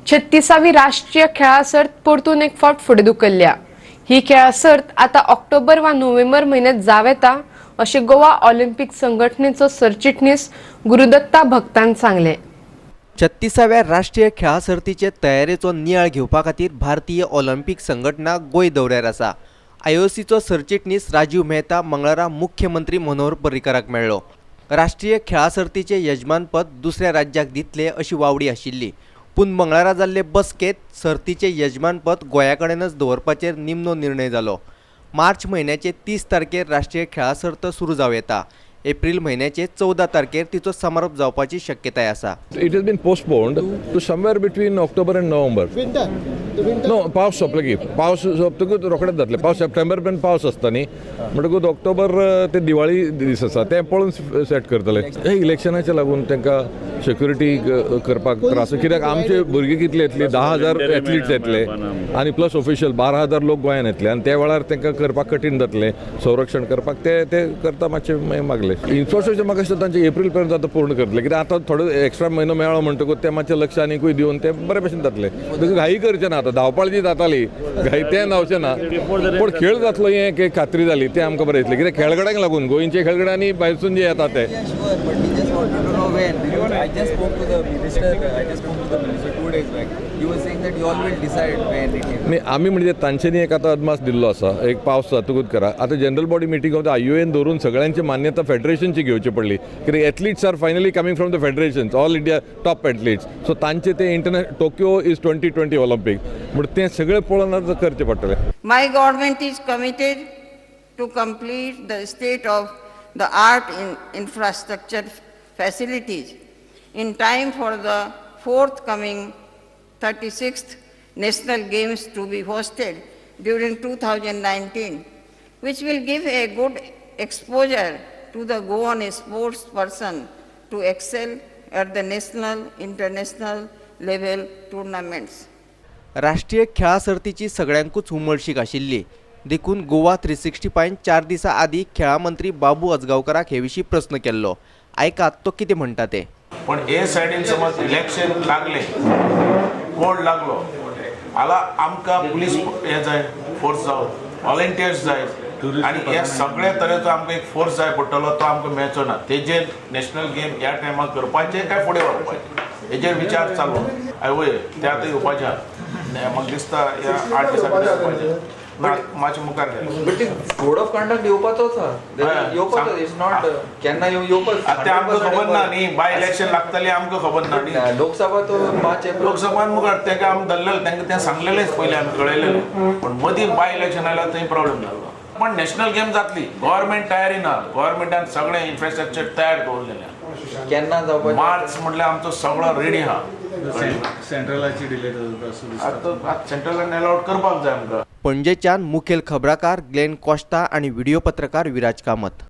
36वी राष्ट्रीय खेळां सर्त परतून एक फावट फुडें धुकल्ल्या. ही खेळां सर्त आतां ऑक्टोबर वा नोव्हेंबर म्हयन्यांत जावं येता अशें गोवा ऑलिम्पीक संघटनेचो सरचिटणीस गुरुदत्ता भक्तान सांगलें. 36व्या राष्ट्रीय खेळां सर्तीचे तयारेचो नियाळ घेवपा खातीर भारतीय ऑलिम्पीक संघटना गोंय दौऱ्यार आसा. आयओसीचो सरचिटणीस राजीव मेहता मंगळारा मुख्यमंत्री मनोहर पर्रीकाराक मेळ्ळो. राष्ट्रीय खेळां सर्तीचें यजमानपद दुसऱ्या राज्याक दितले अशी वावडी आशिल्ली, पूण मंगळारा जाल्ले बसकेंत सर्तीचें यजमानपद गोंया कडेनच दवरपाचेर निमणो निर्णय जालो. मार्च म्हयन्याचे 30 तारखेर राष्ट्रीय खेळां सर्त सुरू जावं येता. एप्रील म्हयन्याचे 14 तारखेर तिचो समारोप जावपाची शक्यताय आसा. It has been postponed to somewhere between October and November. Winter. The winter. No, पावस सोंपलो की, पावस सोंपतकूच रोखडेच जातले. पावस सप्टेंबर पर्यंत पावस आसता न्ही, म्हणटकूच ऑक्टोबर ते दिवाळी दीस आसा, ते पळोवन सेट करतले. हे इलेक्शनाचे लागून तांकां सेक्युरिटी करपाक त्रास, कित्याक आमचे भुरगे कितले येतले? 10,000 एथलीट्स येतले आनी प्लस ऑफिशियल 12,000 लोक गोंयान येतले आनी त्या वेळार तांकां करपाक कठीण जातलें, संरक्षण करपाक. ते ते करता मातशें मागीर मागले. इन्फ्रास्ट्रक्चर म्हाका दिसता तांचे एप्रील पर्यंत आतां पूर्ण करतले, कित्याक आतां थोडो एक्स्ट्रा म्हयनो मेळ्ळो म्हणटकूच ते मातशें लक्ष आनीकूय दिवन ते बरे भशेन जातले. देखून घाई करचे ना. आतां धांवपाळ जी जाताली घाई, तें जावचें ना, पूण खेळ जातलो हें एक खात्री जाली, तें आमकां बरें दिसलें, कित्याक खेळगड्यांक लागून, गोंयचे खेळगडे आनी भायरसून जे येता ते. Yeah, sure, but we just wanted to know when, because I just spoke to the minister. I just spoke to the minister 2 days back. He was saying that you all will decide when it is. न्ही, आमी म्हणजे तांच्यांनी एक आतां अदमास दिल्लो आसा, एक पावस जातकूच करा. आतां general body meeting of the IOA धरून सगळ्यांची मान्यता फेडरेशनची घेवची पडली, कित्याक athletes are finally coming from the federations, all India top athletes. So तांचे ते international, Tokyo is 2020 Olympic, म्हण तें सगळें पळोवन आतां करचें पडटलें. My government is committed to complete the state of the art in infrastructure facilities in time for the forthcoming 36th National Games to be hosted during 2019, which will give a good exposure to the Goan sports person to excel at the national, international level tournaments. राष्ट्रीय खेळां सर्तीची सगळ्यांकूच उमळशीक आशिल्ली, देखून गोवा 365 4 दिसां आदीं खेळां मंत्री बाबू आजगांवकाराक हे विशीं प्रस्न केल्लो. आयकात तो कितें म्हणटा तें. पण हे सायडीन समज इलेक्शन लागले, कोड लागलो आला, आमकां पुलीस हे जाय, फोर्स जावं, व्हॉलेंटियर्स जाय आनी हे सगळे तरेचो आमकां एक फोर्स जाय पडटलो, तो आमकां मेळचो ना. तेजेर नॅशनल गेम ह्या टायमार करपाचे काय फुडें व्हरपाचे हेजेर विचार चालू. हय, ते आतां येवपाचे आहा. म्हाका दिसता ह्या 8 दिसां भितर येवपाचे ना, मातशें मुखार गेले. बट ते कोड ऑफ कंडक्ट येवपाचोच हा. येवपाचो, it's not केन्ना येवं, येवपाच. आतां ते आमकां खबर ना न्ही, बाय इलेक्शन लागतलें आमकां खबर ना न्ही. लोकसभा तो मार्च एप्रिल. लोकसभान मुखार तांकां आमी धरलेलें, तांकां तें सांगलेलेंच पयलीं, आमी कळयलेलें, पण मदीं बाय इलेक्शन आयल्यार थंय प्रॉब्लेम जालो. पण नॅशनल गेम जातली, गव्हर्मेंट तयारी ना, गव्हर्मेंटान सगळें इन्फ्रास्ट्रक्चर तयार दवरलेलें आहा. केन्ना जावपाचें? मार्च म्हटल्यार आमचो सगळो रेडी आहा. सेंट्रलाची डिले जाता असो दिसता. आतां आतां सेंट्रलान एलावड करपाक जाय आमकां. पणजेच्यान मुखेल खबराकार ग्लेन कॉश्ता आनी व्हिडिओ पत्रकार विराज कामत.